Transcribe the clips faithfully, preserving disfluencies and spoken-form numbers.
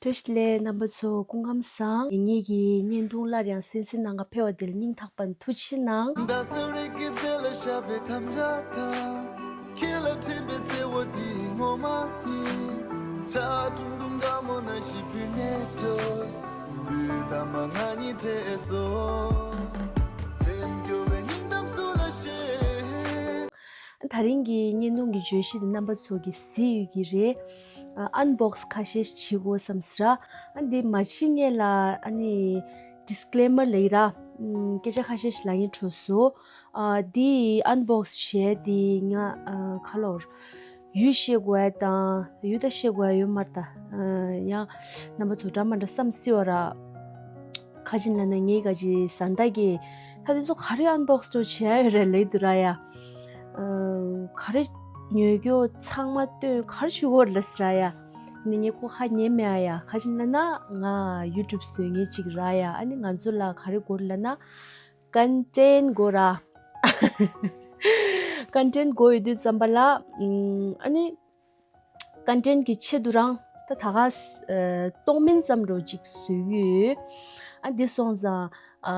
བཀྲ་ཤིས་བདེ་ལེགས། རྣམ་པ་ཚོ་སྐུ་ཁམས་བཟང་། ངེད་ཀྱི་བརྙན་ཐུང་སླར་ཡང་གསན་གཟིགས་གནང་ག་ཕེབས་པ་དེ་ལ་སྙིང་ཐག་པ་ནས་ཐུགས་རྗེ་གནང་། ད་རིང་གི་བརྙན་ཐུང་གི་བརྗོད་གཞི་དེ་རྣམ་པ་ཚོ་གིས་གཟིགས་ཡོད་ཀྱི་རེད། ཨ་ཨན་བོག་སི་ཁ་ཤས་ཤིག་བྱེད་དགོས་བསམ་ཟེར། ཨ་འདི་མ་བྱེད་སྔོན་ལ་ཨ་ནི་ཌི་སི་ཀི་ལེ་མར་ལབ་ཀྱི་ར། ཨམ་སྐད་ཆ་ཁ་ཤས་ཤིག་ལབ་སྙིང་བྲོ་སོང་། ཨ་འདི་ཨན་བོག་སི་བྱས་དེ་ང་ཨ་ཁ་ལོར་ཡུལ་བཤད་དགོས་ཡ་དང་ཡུལ་ད་བཤད་དགོས་ཡ་ཡོད་མ་རེད་ད། ཨ་ཡང་རྣམ་པ་ཚོ་འདྲ་མ་འདྲ་བསམ་སྲིད་པ་ར། ཁ་ཅིག་ལབ་ན་ངའི་ག་ཅིག་བཟའ་ཟླ་གིས་ད་དེ་ཚོ་ག་རེ་ཨན་བོག་སི་འགྲོ་བྱེད་ཡ་ཡོད་རེད་ལབ་འདུག་ར་ཡ། ཨ་ག་རེ་ཉོ་རྒྱུ་ཚང་མ་སྟོན་ག་རེ་བྱེད་དགོས་རེད་ལབ་ཟེར་ར་ཡ། ནི་ངས་ཁོ་ཁ་ཉན་མེད་ཨ་ཡ། ཁ་ཅིག་ལབ་ན་ང་ཡུ་ཊུབ་བཟོ་མཁན་ཅིག་ར་ཡ། ཨ་ནི་ང་ཚོ་ལ་ག་རེ་དགོས་རེད་ལབ་ན་ཀོན་ཊེན་ཊི་དགོས་ར། ཀོན་ཊེན་ཊི་དགོས་ཡོད་དུས་ཙམ་པ་ལ་ཨ་ནི་ཀོན་ཊེན་ཊི་གི་ཆེད་དུ་རང་ད་ད་ག་ཨ་གཏོང་མིན་ཙམ་འགྲོ་ཅིག་བཟོས་ཡོད། ཨ་འདི་སོང་ཙང་ཨ་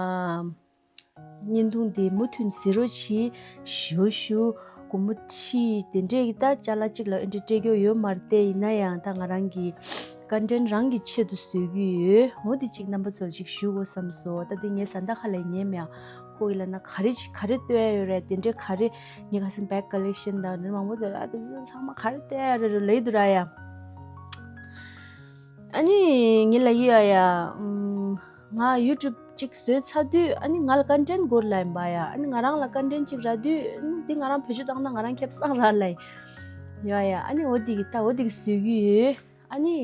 བརྙན་ཐུང་འདི་མུ་མཐུད་གཟིགས་རོགས་གྱིས། ཞུ་ཞུ་སྒོར་མོ་ཁྲི་དེ་འདྲས་ཀྱི་ད་ཅ་ལག་གཅིག་ལ་ཨེ་འདྲས་སྤྲད་རྒྱུ་ཡོད་མ་རེད་དེ། ཡིན་ན་ཡང་ད་ང་རང་གི་ཀོན་ཊེན་ཊི་རང་གི་ཆེད་དུ་བཟོས་ཀྱི་ཡོད། འོ་འདི་གཅིག་རྣམ་པ་ཚོར་གཅིག་ཞུ་དགོས་བསམ་སོང་། ད་འདི་ངའི་བཟའ་ཟླ་ཁ་ལ་ཉན་མེད་ཨ། ཁོ་གིས་ལབ་ན་ག་རེ་ག་རེ་སྟོན་ཡ་ཡོད་རེད། དེ་འདྲས་ག་རེ་ངས་ཁ་སང་བེག་ཀ་ལེག་ཤན་དང་དེ་མང་པོ་འདུག་ལ། དེ་ཚོ་ཚང་མ་ག་རེ་སྟོན་ཡ་རེད་རེད་ལབ་འདུག་ར་ཡ། ཨ་ནི་ངས་ལབ་ཡ་ཡ་ཨམ། ང་ཡུ་ཊུབ་ཅིག་བཟོས་ཚར་དུས་ཨ་ནི་ང་ལ་ཀོན་ཊེན་ཊི་དགོས་ལབ་ཡིན་པ་ཡ། ཨ་ནི་ང་རང་ལ་ཀོན་ཊེན་ཊི་ཅིག་རག་དུས་ཨ་ནི་འདི་ང་རང་བེད་སྤྱོད་བཏང་ན་ང་རང་ཁེ་བཟང་རག་ལབ་ཡ་ཡ། ཨ་ནི་འོ་དེ་གི་ད་འོ་དེ་གི་བཟོས་ཀྱི་ཡོད། ཨ་ནི་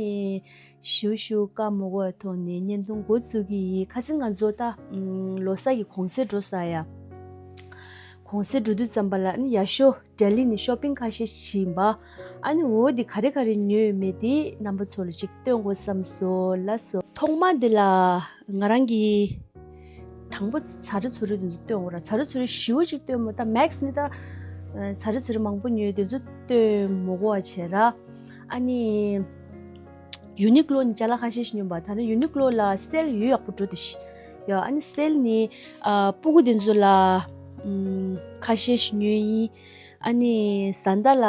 ཞུ་ཞུ་བཀའ་མ་གོ་བའི་ཐོག་ནས་བརྙན་ཐུང་འགོ་བཙུགས་ཀྱི་ཡིན། ཁ་སང་ང་ཚོ་ད་ལོ་གསར་གྱི་གུང་སེང་འགྲོ་ས་ཡ། གུང་སེང་འགྲོ་དུས་ཙམ་པ་ལ་ཨ་ནི་ཡ་ཤོ་ལྡི་ལི་ནས་ཤོ་པིང་ཁ་ཤས་ཤིག་བྱས་ཡིན་པ། ཨ་ནི་འོ་དེ་ག་རེ་ག་རེ་ཉོས་ཡོད་མེད་དེ་རྣམ་པ་ཚོ་ལ་ཅིག་སྟོན་དགོས་བསམ་སོང་ལགས་སོ། ཐོག་མ་དེ་ལ་ང་རང་གིས་དང་པོ་ཛ་ར་ཚུ་རི་དེ་ཚོ་སྟོན་དགོས་ར། ཛ་ར་ཚུ་རི་ཞེ་པོ་ཅིག་སྟོན་མོ། ད་མེག་སི་ནི་ད་ཛ་ར་ཚུ་རི་མང་པོ་ཉོས་དེ་ཚོ་སྟོན་མ་དགོས་པ་བྱས་ར། ཨ་ནི་ཡུ་ནི་ཀློ་ནས་ཅ་ལག་ཁ་ཤས་ཤིག་ཉོས་པ། ད་ནི་ཡུ་ནི་ཀློ་ལ་སེལ་ཡོད་ཡག་པོ་འགྲོ་དེ་ཤི། ཡ་ཨ་ནི་སེལ་ནི་ཨ་སྤུ་གུ་དེ་ཚོ་ལ་ཨམ་ཁ་ཤས་ཤིག་ཉོས་ཡིན། ཨ་ནི་བཟའ་ཟླ་ལ་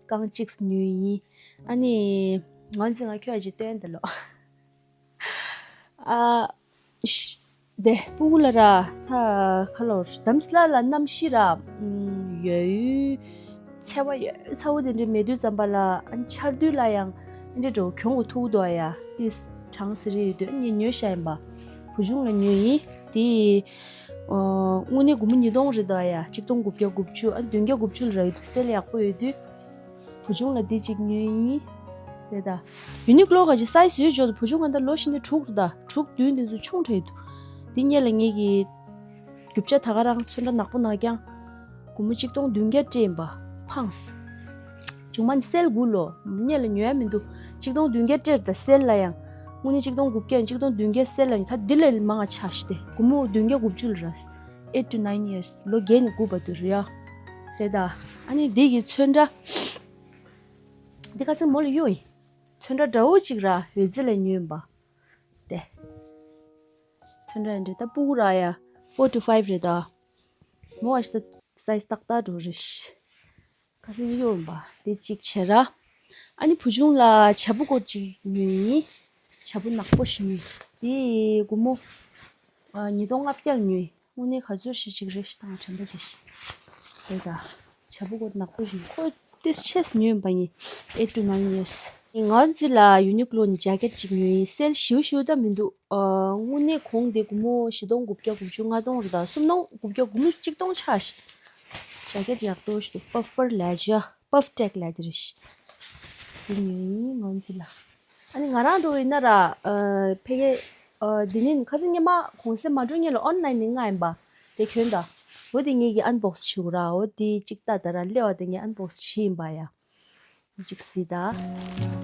རྐང་གཅིག་ཉོས་ཡིན། ཨ་ནི་ང་ཚོ་ང་ཁྱོད་ཀྱི་སྟོན་དེ་ལོ། ཨ་ཤ་དེ་སྤུ་གུ་ལ་ར་ད་ཁ་ལོར་དམ་སི་ལ་ལ་གནམ་གཤིས་ར་ཡོད་ཚ་བ་ཡོད་ཚ་བོ་དེ་འདྲ་མེད་དུས་ཙམ་པ་ལ་ཨ་ཆར་དུས་ལ་ཡང་འདི་འགྲོ་གྱོང་གོ་ཐུག་དོ་ཡ། དེ་གྲང་སི་རི་ཡོད་དུས་ངས་ཉོས་བཞག་ཡིན་པ། བུ་ཆུང་ལ་ཉོས་ཡིན། དེ་དངོས་གནས་སྒོར་མོ་ཉིས་སྟོང་རེད་དོ་ཡ། ཆིག་སྟོང་དགུ་བརྒྱ་དགུ་བཅུ། ཨ་བདུན་བརྒྱ་དགུ་བཅུ་ལ་རག་ཡོད་དུས་སེལ་ཡག་པོ་ཡོད་དུས། བུ་ཆུང་ལ་འདི་གཅིག་ཉོས་ཡིན། རེད་ད། ཡུ་ནི་ཀློ་ག་ཅིག་སའི་ཟི་ཡོད་ཆོག་ཏུ། བུ་ཆུང་ག་ད་ལོ་བཞི་ནས་དྲུག་རེད་ད། དྲུག་བདུན་དེ་ཚོ་ཆུང་དྲགས་འདུག་འདི་སྔོན་ལ་ངེད་ཀྱིས་རྒྱུ་ཆ་ད་ག་རང་ཚོན་ཁྲ་ནག་པོ་ནག་རྐྱང་། སྒོར་མོ་ཆིག་སྟོང་བདུན་བརྒྱ་སྤྲད་ཡིན་པ། ཕངས། བྱུང་མ་ནི་སེལ་དགུ་ལོ། སྔོན་ལ་ཉོ་ཡ་མི་འདུག་ཆིག་སྟོང་བདུན་བརྒྱ་སྤྲད་ད་སེལ་ལ་ཡང་། དངོས་གནས་ཆིག་སྟོང་དགུ་བརྒྱ་ཡང་ཆིག་སྟོང་བདུན་བརྒྱ་སེལ་ལ་ཉོ། ད་འདི་ལས་མང་ང་ཆགས་ཤི་སྟེ་སྒོར་མོ་བདུན་བརྒྱ་དགུ་བཅུ་ལ་རག Eight to nine years། ལོ་བརྒྱད་ནས་དགུ་བར་དུ་རེད་ཡ། དེ་ད། ཨ་ནི་འདི་གི་ཚོན་ཁྲ། འདི་ཁ་སང་མོ་ལ་གཡོག་ཡིན། ཚོན་ཁྲ་འདྲ་བོ་གཅིག་ར་འོད་ཟེར་ལ་ཉོས་ཡིན་པ། དེ། ཚོན་ཁྲ་འདྲ་ད་སྤུ་གུ་ར་ཡ། Four to five་རེད་ད། མོ་ཨ་ཤི་ད་སའི་ཟི་ཏག་ཏག་འགྲོ་རེད་ཤི། ཁ་སང་གཡོག་ཡིན་པ། དེ་གཅིག་བྱས་ར། ཨ་ནི་བུ་ཆུང་ལ་བྱ་སྤུ་གོ་གཅིག་ཉོས་ཡིན། བྱ་སྤུ་ནག་པོ་ཞིག་ཉོས། དེ་སྒོར་མོ་ཨ་ཉིས་སྟོང་ལྔ་བརྒྱ་ལ་ཉོས། དངོས་གནས་ག་ཚོད་ཞིག་ཅིག་རེད་ཤི་ཐང་དྲན་པ་ཅིག་ཤི། དེ་ད། བྱ་སྤུ་གོ་ནག་པོ་ཞིག་ཁོ་དེ་ཆེས་ཉོས་པ་ཡིན། Eight to nine years། ང་ཚོ་ལ་ཡུ་ནི་ཀློ་ནས་ཇེ་ཀེད་ཅིག་ཉོས་ཡིན། སེལ་ཞེ་པོ་ཞེ་པོ་ད་མི་འདུག་ཨ་དངོས་གནས་གོང་དེ་སྒོར་མོ་བཞི་སྟོང་དགུ་བརྒྱ་དགུ་བཅུ་ལྔ་སྟོང་རེད་ད། སུམ་སྟོང་དགུ་བརྒྱ་སྒོར་མོ་གཅིག་སྟོང་ཆགས་ཤི། ཇེ་ཀེད་ཡག་ཏོ་ཞིག་འདུག Puffer Leather། Puff Tech་ལ་དེ་རེད་ཤི། དེ་ཉོས་ཡིན་ང་ཚོ་ལ། ཨ་ནི་ང་རང་འགྲོ་ཡིན་ན་ར། ཨ་ཕ་གི་ཨ་འདི་ནི་ཁ་སང་སྔོན་མ་གུང་སེང་མ་འགྲོ་སྔོན་ལ་ཨོན་ལན་ནས་མངགས་ཡིན་པ། དེ་གྱོན་ད། འོ་དེ་ངེད་ཀྱིས་ཨན་བོག་སི་བྱེད་དགོས་ར། འོ་དེ་གཅིག་ལྟ་ད་ར་སླེབས་པ་དེ་ངས་ཨན་བོག་སི་བྱེད་ཡིན་པ་ཡ། དེ་གཅིག་གཟིགས་ད།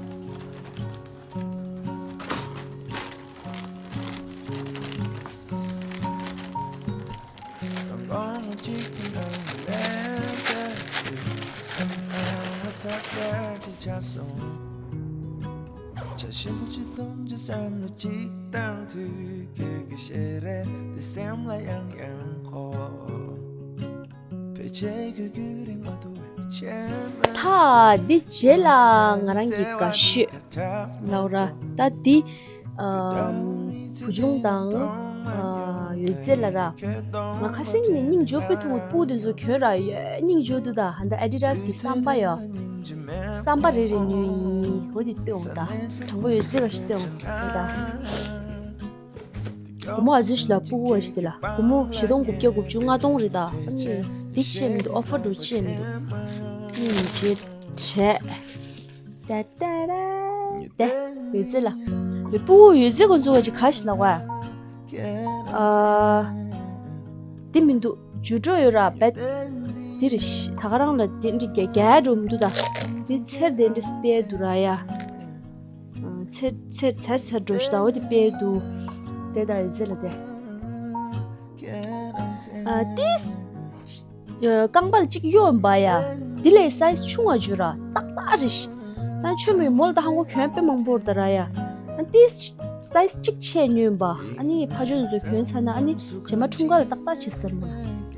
ཤིན་ཏུ་ཅི་སྟོང་ཅི་བསམ་བློ་གཅིག་བཏང་དུས་ཁྱོད་ཀྱི་ཞལ་རས་འདི་སེམས་ལ་ཡང་ཡང་འཁོར། ཕལ་ཆེར་ཁྱོད་ཁྱོད་རིང་མ་ཐུབ་ཆེན་ཐ་འདི་རྗེས་ལ་ང་རང་གི་དགའ་ཤོས་ལའོ་ར་ད་འདི་ཨམ་བུ་ཆུང་དང་ཨ་ཡོད་ཚད་ལ་ར་ང་ཁ་སེང་ནས་སྙིང་རྗེ་པོ་ཐུག་སྤུ་དེ་ཚོ་གྱོན་ར་ཡོད་སྙིང་རྗེ་པོ་འདུག་ད་ཧ་ད་ཨེ་ཌི་ཌཱས་གི་སམ་པ་ཡོད། སམ་པ་རེ་རེ་ཉོས་ཡིན། འོ་དེ་སྟོན་འོང་ད། དྲང་པོ་ཡོད་ཚད་ག་ཞིག་སྟོན་འོང་ད། སྒོར་མོ་ག་ཚོད་ཞིག་ལ་སྤུ་གུ་བ་ཞིག་དེ་ལ་སྒོར་མོ་བཞི་སྟོང་དགུ་བརྒྱ་དགུ་བཅུ་ལྔ་སྟོང་རེད་ད། ཨ་ནི་འདི་ཅི་མི་འདུག་ཨོ་ཕར་འགྲོ་ཅི་མི་འདུག་སྙིང་རྗེ་བྲལ། ད་ད་ར། དེ་ཡོད་ཚད་ལ། ཡོད་སྤུ་གུ་ཡོད་ཚད་ཁོ་ཚོ་བ་ཅིག་ག་ཞིག་ལ་བ། ཨ། འདི་མི་འདུག་ཇུ་ཊོ་ཡོད་ར་བེད། འདི་རེད་ཤི་ད་ག་རང་ལ་དེ་འདྲི་རྒྱ་རྒྱ་འགྲོ་མི་འདུག་ད། འདི་ཚེར་དེ་འདྲི་སྤེལ་འདུག་ར་ཡ། ཨ། ཚེར་ཚེར་ཚེར་ཚེར་འགྲོ་ཤི་ད་འོ་དེ་སྤེལ་འདུག་དེ་ད་ཡོད་ཚད་ལ་དེ། ཨ། ཏིས། རྐང་པ་ལ་གཅིག་གཡོ་འབའ་ཡ། འདི་ལས་སའི་ཛི་ཆུང་བ་བརྗོད་ར་ཏག་ཏག་རེད་ཤི། ད་ཆོས་མོའི་མོལ་ད་ཧང་གོ་གྱོན་དཔེ་མང་པོ་རེད་ད་ར་ཡ། ཨ་ཏིས་སའི་ཛི་གཅིག་ཆེ་ཉོས་འབའ་ཨ་ནི་ཕ་ཇོ་ཚོ་གྱོན་ཚར་ན་ཨ་ནི་རྗེས་མ་འཁྲུངས་སྐར་ལ་ཏག་ཏག་བྱེད་ཟེར་མོ།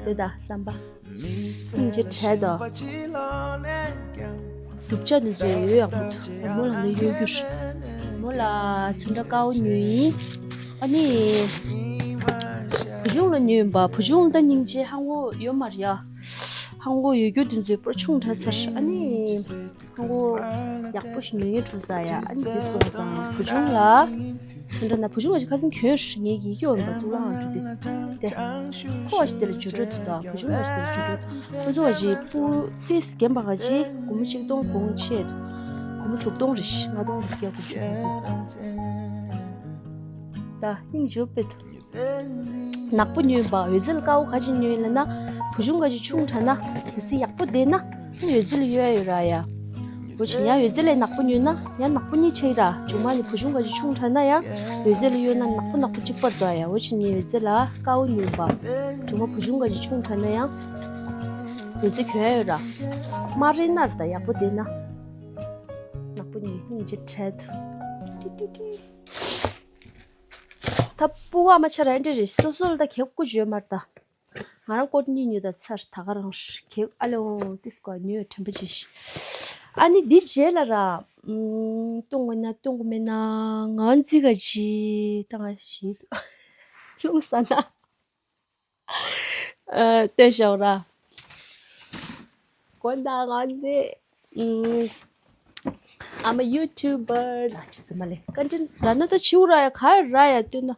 དེ་ད་བསམ་པ། སྙིང་རྗེ་བྲལ་དོ། རྒྱུ་ཆ་འདི་ཚོ་ཡོད་ཡག་པོ་འདུག་མོ་ལ་འདི་གཡོ་རྒྱུ་རེད། མོ་ལ་ཚོན་ཁྲ་དཀར་པོ་ཉོས་ཡིན། ཨ་ནི། བུ་ཆུང་ལ་ཉོས་ཡིན་པ་བུ་ཆུང་ལ་ད་སྙིང་རྗེ་ཧང་གོ་ཡོད་མ་རེད་ཡ། ཧང་གོ་ཡོད་རྒྱུ་དེ་ཚོའི་པོ་ཆུང་དྲགས་ཚར་ཨ་ནི། ཧང་གོ་ཡག་པོ་ཞིག་ཉོ་ཡིན་འགྲོ་ས་ཡ་ཨ་ནི་དེ་སོང་ཙང་བུ་ཆུང་ལ། ཚོན་ཁྲ་ན་བུ་ཆུང་ང་ཅིག་ཁ་སང་གྱོན་ཧྲི་ངེད་ཀྱི་སྐྱོ་བ་གཙུག་ལག་ཁང་འགྲོ་དེ་དེ། ཁོ་བ་ཞིག་དེ་ལ་ཇུ་ཊོ་དུ་དང་བུ་ཆུང་བ་ཞིག་དེ་ལ་ཇུ་ཊོ་དུ་ཁོ་ཚོ་བ་ཞིག་སྤུ་ཏིས་རྒན་པ་ག་ཅི་སྒོར་མོ་ཆིག་སྟོང་གོང་ཆེ་དུ་སྒོར་མོ་དྲུག་སྟོང་རེ་ཞིག་ལྔ་སྟོང་དྲུག་བརྒྱ་དགུ་བཅུ་གོ་དགུ་ད་སྙིང་རྗེ་པོ་དཔེ་དུ། ནག་པོ་ཉོས་པ་འོད་ཟེར་དཀར་པོ་ག་ཅི་ཉོས་ལ་ན་བུ་ཆུང་ག་ཅི་ཆུང་དྲགས་ན་གལ་སྲིད་ཡག་པོ་བསྡད་ན་འོད་ཟེར་ལ་གཡོལ་ཡ་ཡོད་ར་ཡ། འོ་ཆི་ཡང་འོད་ཟེར་ལས་ནག་པོ་ཉོས་ན་ཡང་ནག་པོ་གཉིས་ཆགས་ཡི་ར་ཇུ་མ་ནི་བུ་ཆུང་ག་ཅི་ཆུང་དྲགས་ན་ཡང་འོད་ཟེར་ལ་གཡོལ་ན་ནག་པོ་ནག་པོ་གཅིག་པར་འདུག་ཡ། འོ་ཆི་ནི་འོད་ཟེར་ལ་དཀར་པོ་ཉོས་པ་ཇུ་མ་བུ་ཆུང་ག་ཅི་ཆུང་དྲགས་ན་ཡང་འོད་ཟེར་གྱོན་ཡ་ཡོད་ར་མ་རེད་ན་ར་ད་ཡག་པོ་བསྡད་ན་ནག་པོ་ཉོས་སྙིང་རྗེ་བྲལ་ཏུ། ད་སྤུ་གུ་ཨ་མ་ཆ་ར་འདྲ་རེད་སོ་སོ་ལ་ད་གེ་ཀུ་ཅོ་ཡོད་མ་རེད་ད། ང་རང་ཀོ་ཊི་གཉིས་ཉོས་ད་ཚར་ད་ག་རང་གེ་ཨ་ལེ་འོང་ཏིས་ཀོ་ཉོས་དྲན་པ་བྱེད་ཤི། ཨ་ནི་འདི་རྗེས་ལ་ར་ཨུམ་སྟོན་དགོས་ན་སྟོན་དགོས་མེད་ན་ང་འཛི་ག་ཅི་ད་ང་ཞིག་ལྷུང་ས་ན་ཨ་སྟོན་ཤོག་ར། དགོན་དང་ང་ཚེ། ཨམ། I'm a YouTuber ལ་ཅི་ཙི་མ་ལེ་ཀ་འདྲེན་ར་ན་ད་ཆིའུ་ར་ཡ་ག་ར་ཡ་ལྟོས་ན།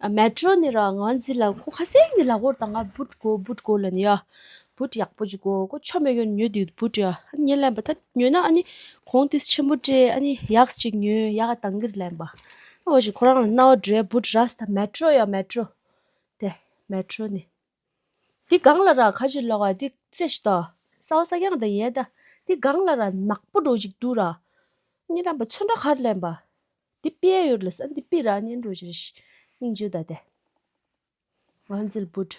ཨ་མེ་ཊྲོ་ནི་ར་ང་ཚེ་ལ་ཁོ་ཁ་སེང་ནི་ལ་གོར་དང་ང་བུད་གོ་བུད་གོ་ལ་ནི་ཡ། བུད་ཡག་པོ་ཅིག་གོ་ཁོ་ཆོ་མེ་གོ་ཉོ་དི་བུད་ཡ་ཉེ་ལན་པ་ད་ཉོ་ན་ཨ་ནི་གོང་ཏིས་ཆེན་པོ་སྤྲད་ཨ་ནི་ཡག་ཅིག་ཉོ་ཡག་ག་དང་གིར་ལན་པ། ཨོ་ཅིག་ཁོ་རང་ལ་ན་བ་འདྲེ་བུད་ར་ས་ད་མེ་ཊྲོ་ཡ་མེ་ཊྲོ། དེ་མེ་ཊྲོ་ནི། འདི་སྒང་ལ་ར་ཁ་ཅིག་ལོག་ཨ་འདི་རྩེ་ཞིག་ཏོ། ས་བ་ས་རྐྱང་དང་ཡས་ད། འདི་སྒང་ལ་ར་ནག་པོ་འགྲོ་ཅིག་འདུག་ར། གཉིས་ལམ་པ་ཚོན་ཁྲ་གར་ལེན་པ། འདི་པེ་ཡོད་ལ་ས་འདི་པེ་ར་ཉན་འགྲོ་ཅིག་རེ་ཤི། སྙིང་རྗེ་ད་དེ། ང་འཛིལ་བུད།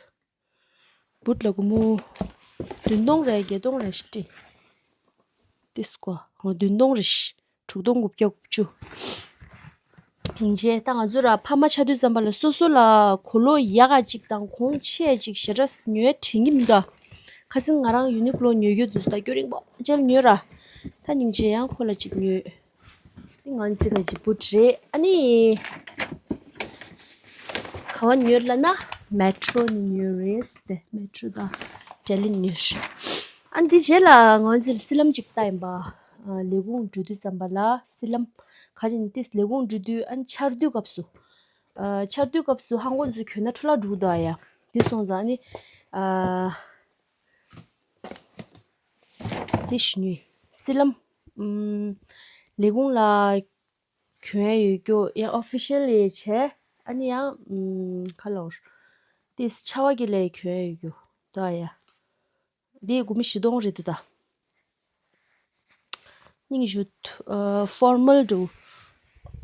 བུད་ལ་གུ་མོ། བདུན་སྟོང་རེ་བརྒྱད་སྟོང་རེ་ཤི་སྤྲད། ཏིས་ཀོ། ང་བདུན་སྟོང་རེ་ཤི། དྲུག་སྟོང་དགུ་བརྒྱ་དགུ་བཅུ། ཡིན་ཅེ་ད་ང་ཚོ་ར་ཕ་མ་ཆ་དུས་ཙམ་པ་ལ་སོ་སོ་ལ་གོ་ལོ་ཡག་ག་ཅིག་དང་གོང་ཆེ་ཅིག་ཞེ་དྲག་ཉོས་དྲན་གི་མི་འདུག་ཁ་སང་ང་རང་ཡུ་ནི་ཀློ་ཉོ་རྒྱུ་དུས་སུ་ད་སྐྱོ་རིང་པོ་ཅལ་ཉོས་ར། ད་སྙིང་རྗེ་ཡང་ཁོ་ལ་ཅིག་ཉོས། ཏི་ང་ཚི་ག་ཅིག་བུད་རེད་ཨ་ནི། ག་བ་ཉོས་ལ་ན་མེ་ཊྲོ་ནི་ཉོས་རེད་ཏེ་མེ་ཊྲོ་དང་ཏྲེ་ལིན་ཉོས། ཨ་ནི་འདི་རྗེས་ལ་ང་ཚོས་སི་ལམ་ཅིག་བལྟ་ཡིན་པ། ལས་ཁུངས་འགྲོ་དུས་ཙམ་པ་ལ་སི་ལམ་ག་ཅིག་ནི་ཏིས་ལས་ཁུངས་འགྲོ་དུས་ཨ་ནི་ཆར་དུས་སྐབས་སུ། ཆར་དུས་སྐབས་སུ་ཧང་གོ་ཚོས་གྱོན་ན་འཕྲོ་བརླག་འགྲོ་གི་འདུག་ཨ་ཡ། འདི་སོང་ཙང་ཨ་ནི། འདི་ཞུ་ནི། སི་ལམ། ལས་ཁུངས་ལ་གྱོན་ཡ་ཡོད་རྒྱུ་ཡང་ཨོ་ཕི་ཤལ་ལས་བྱས་ཨ་ནི་ཡང་ཁ་ལོར། ཏིས་ཆ་བ་གི་ལས་གྱོན་ཡ་ཡོད་རྒྱུ་འདུག་ཨ་ཡ། འདི་དགུ་མི་བཞི་སྟོང་རེད་འདུག་ད། སྙིང་རྗེ། ཨ་ཕོར་མལ་འདྲ།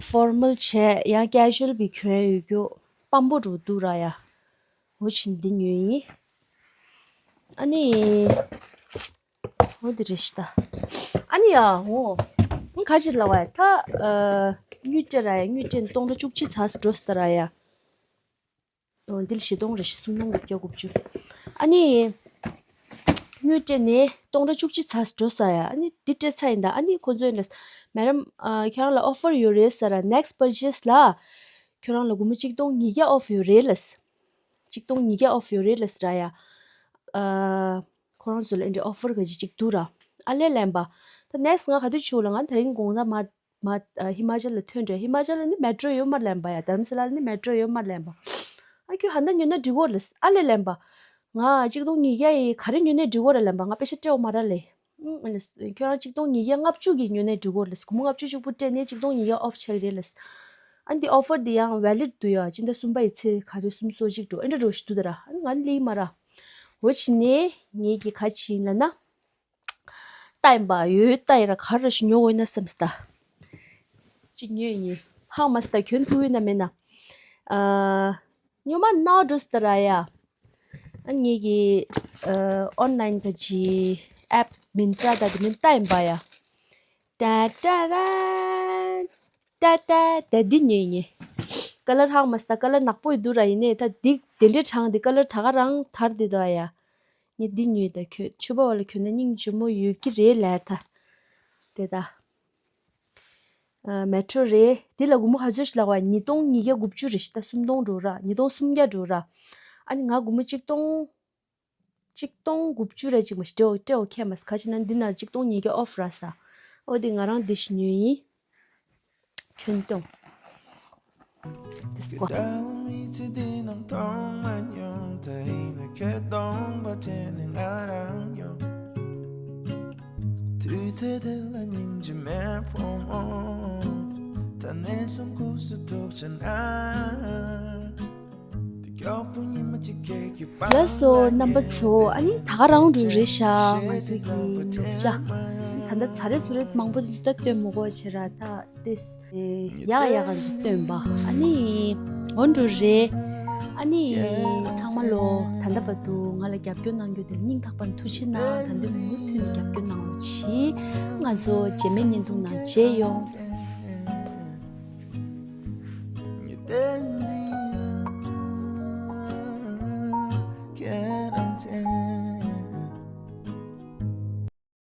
ཕོར་མལ་བྱས་ཡང་ཀེ་ཞུ་ཨལ་བི་གྱོན་ཡོད་རྒྱུ་སྤམ་པོ་འདྲ་འདུག་ར་ཡ། འོ་ཕྱིན་འདི་ཉོས་ཡིན། ཨ་ནི། འོ་འདི་རེད་ཤི་ད། ཨ་ནི་ཡ་འོ། ཨང་ག་ཅིག་ལ་བ་ཡ་ད། ཨ། དངུལ་སྤྲད་ར་ཡ། དངུལ་སྤྲད་ནས་སྟོང་ཕྲག་བཅུ་གཅིག་ཚར་འགྲོ་སོང་ར་ཡ། འོ་འདི་ལ་བཞི་སྟོང་རེ་བཞི། སུམ་སྟོང་དགུ་བརྒྱ་དགུ་བཅུ། ཨ་ནི་དངུལ་སྤྲད་ནས་སྟོང་ཕྲག་བཅུ་གཅིག་ཚར་འགྲོ་སོང་ཡ། ཨ་ནི་འདི་སྤྲད་ཚར་ཡིན་ད། ཨ་ནི་ཁོ་ཚོས་ལབ། མེ་ཌམ་ཨ་ཁྱོད་རང་ལ་ཨོ་ཕར་ཡོད་རེད་ཟེར་ར། next purchase ལ་ཁྱོད་རང་ལ་སྒོར་མོ་གཅིག་སྟོང་ཉིས་བརྒྱ་ཨོཕ་ཡོད་རེད་ལབ། གཅིག་སྟོང་ཉིས་བརྒྱ་ཨོཕ་ཡོད་རེད་ལབ་ཟེར་ར་ཡ། ཨ་ཁོ་རང་ཚོ་ལ་འདི་འདྲའི་ཨོ་ཕར་ག་ཅིག་ཅིག་འདུག་ར། ཨ་ལས་ལན་པ། ད་next ང་ག་དུས་ཆུག་ལ། ང་དེ་རིང་དགོང་དག་མ་མ་ཨ་ཧི་མ་ཅལ་ལ་ཐོན་འདྲ། ཧི་མ་ཅལ་ལ་ནི་མེ་ཊྲོ་ཡོད་མ་རེད་ལན་པ་ཡ། དྷ་རམ་ས་ལ་ལ་ནི་མེ་ཊྲོ་ཡོད་མ་རེད་ལན་པ། ཨ་ཁྱོད་ཧ་ད་ཉོས་ན་འགྲིག་གོ་ལབ། ཨ་ལས་ལན་པ། ང་གཅིག་སྟོང་ཉིས་བརྒྱ་ཡི་ག་རེ་ཉོས་ན་འགྲིག་གོ་ར་ལན་པ། ང་པེ་ཤ་སྤྲད་འོ་མ་ར་ལེ། ཨུམ། ཨ་ལས། ཁྱོད་རང་གཅིག་སྟོང་ཉིས་བརྒྱ་ལྔ་བཅུ་གི་ཉོས་ན་འགྲིག་གོ་ལབ། སྒོར་མོ་ལྔ་བཅུ་གཅིག་པུ་སྤྲད་ནས་གཅིག་སྟོང་ཉིས་བརྒྱ་ཨོཕ་ཆགས་ཀྱི་རེད་ལབ། ཨ་འདི་ཨོ་ཕར་འདི་ཡང་ཝེ་ལིཌ་འདུག་ཡ། སྤྱི་ཟླ་གསུམ་པ་ཡི་ཚེ་ག་རེ་གསུམ་སོ་གཅིག་འགྲོ། ཨེ་འདྲ་འགྲོ་ཞིག་འདུག་ད་ར། ཨ་ང་ལི་མ་ར། འོ་བྱས་ནས་ངེད་ཀྱི་ག་ཅི་ཡིན་ལབ་ན། ལྟ་ཡིན་པ་ཡོད། ལྟ་ཡིན་ར། ག་རེ་ཞིག་ཉོ་འོས་ན་བསམ་སྟ། གཅིག་ཉོས་ཡིན། ཧང་མ་སྟ། གྱོན་ཐུབ་ཡོད་ན་མེད་ན། ཨ་ཉོ་མ་ནའོ་འགྲོ་སྟ་ར་ཡ། ཨ་ངེད་ཀྱི་ཨ་ཨོན་ལན་ག་ཅི་ཨེབ་མིན་ཏྲ་ད་དེ་མིན་ལྟ་ཡིན་པ་ཡ། ཏ་ཏ་ར། ཏ་ཏ། ད་འདི་ཉོས་ཡིན། ཀ་ལར་ཧང་མ་སྟ། ཀ་ལར་ནག་པོ་ཡི་འདུག་ར། ཡིན་ནའི་ད་འདི་དེ་འདྲའི་གྲང་འདི། ཀ་ལར་ད་ག་རང་ཐར་འདི་འདུག་ཡ། ངས་འདི་ཉོས། ད་ཁྱོད་ཕྱུ་པ་བ་ལ་གྱོན་ན་སྙིང་རྗེ་མོ་ཡོད་ཀྱི་རེད་ལབ་ད། དེ་ད། ཨ་མེ་ཊྲོ་རེད། འདི་ལ་སྒོར་མོ་ག་ཚོད་ཞིག་ལགས་པ། ཉིས་སྟོང་ཉིས་བརྒྱ་དགུ་བཅུ་རེད་ཤག་ད་སུམ་སྟོང་འགྲོ་ར། ཉིས་སྟོང་སུམ་བརྒྱ་འགྲོ་ར། ཨ་ནི་ང་སྒོར་མོ་གཅིག་སྟོང་གཅིག་སྟོང་དགུ་བཅུ་རེ་གཅིག་མ་ཞིག་སྤྲད་འོ། སྤྲད་འོ་ཁྱད་མ་སོང་། ག་ཅི་ན་འདི་ན་གཅིག་སྟོང་ཉིས་བརྒྱ་ཨོཕ་རག་སོང་། འོ་དེ་ང་རང་འདི་ཞིག་ཉོས་ཡིན། གྱོན་སྟོང་། དེ་སྐོར། དུས་ཚོད་དེ་ལ་སྙིང་རྗེ་མེད་ཕོ་མོ། ད་ནས་སོང་ཁུག་སུ་ཐུག་ཆ་ན། ལགས་སོ་རྣམ་པ་ཚོ། ཨ་ནི་ད་ག་རང་འགྲོ་རེད་ཤག་ང་ཚོ་གི་ཉོ་ཆ། ད་ལྟ་ཚ་རེ་ཚུ་རེ་མང་པོ་འདི་ཚོ་ད་སྟོན་མི་དགོས་བྱས་ར། ད་ཏེས་ཡག་ཡག་ག་ཚོ་སྟོན་པ། ཨ་ནི་འོ་འགྲོ་རེད། ཨ་ནི་ཚང་མ་ལོ་ད་ལྟ་བར་དུ་ང་ལ་རྒྱབ་སྐྱོར་གནང་རྒྱུ་དེ་ལ་སྙིང་ཐག་པ་ནས་ཐུགས་རྗེ་གནང་། ད་ལྟ་མུ་མཐུད་ནས་རྒྱབ་སྐྱོར་གནང་རོགས་གྱིས། ང་ཚོ་རྗེས་མའི་བརྙན་ཐུང་ནང་མཇལ་ཡོང་།